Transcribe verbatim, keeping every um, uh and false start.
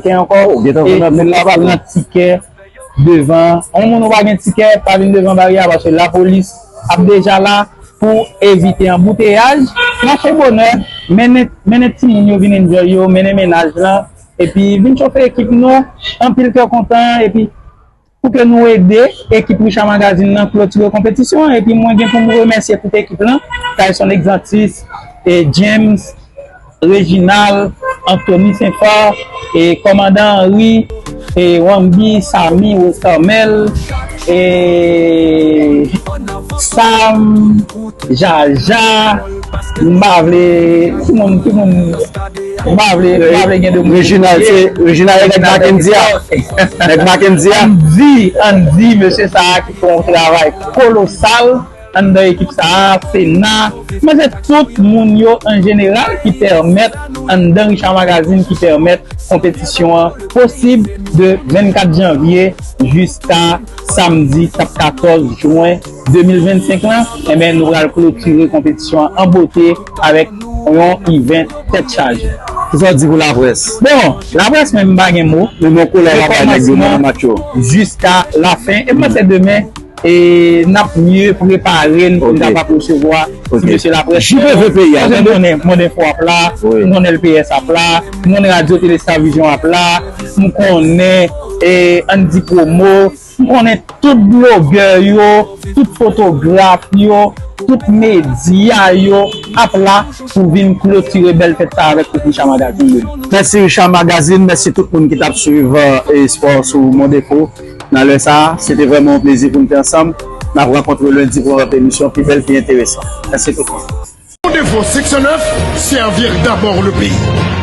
Kè ankò. Ou gentan e vann nan vil la, nou pa pran tikè devan. Yon moun ou pa gen tikè, pa vin devan baryè a, paske lapolis ap deja la pou evite anbouteyaj. Mache bonè, mennen, mennen timoun yo vin enjoy yo, mennen mennaj lan, epi vin chofe ekip nou, anpil kè kontan, epi pou ke nou ede ekip Richard Magazine nan klotire konpetisyon an. Epi mwen gen pou m remèsye tout ekip lan, Tyson Exantis, e James, Reginald, Anthony Saint-Phar, e Kòmandan Henry, e Wambi, Samy, Rose Carmel, e Sam, Jaja, m pa vle, ki moun, ki moun, m pa vle, m pa vle gen de moun. Reginald, se, Reginald, nèg Mackendy a. Nèg Mackendy a. Andy, Andy, mesye sa a ki fè yon travay kolosal anndan ekip sa a, Fena, men se tout moun yo an jeneral ki pèmèt, anndan Richard Magazine, ki pèmèt konpetisyon an posib de vennkat janvye jiska samdi katòz jen de mil vennsenk lan. Enben, nou pral klotire konpetisyon an an bote avèk yon event tèt chaje. Kisa w di pou laprès? Bon, laprès menm m pa gen mo. Men bon koulè w ap bay nèg yo nan match yo. Jiska lafen. E m panse demen, e n ap mye prepare n pou n kapab resevwa ti mesye laprès. J P V peyi a, tande. M konnen Mond Enfo ap la, m konnen L P S ap la, m konnen Radyo Tele Star Vizyon ap la, m konnen, e, Andy Promo, m konnen tout blogè yo, tout fotograf yo, tout medya yo ap la pou vin klotire bèl fèt sa avèk tout Richard Magazine yo. Mèsi Richard Magazine, mèsi tout moun ki t ap swiv, e, espò sou Mond Enfo. Nan lè sa a, se te vrèman yon plezi pou n te ansanm. N ap rankontre lendi pou yon lòt emisyon pi bèl, pi enteresan. Mèsi tout moun. Fondefo seksyon nèf, servir d'abord le pays.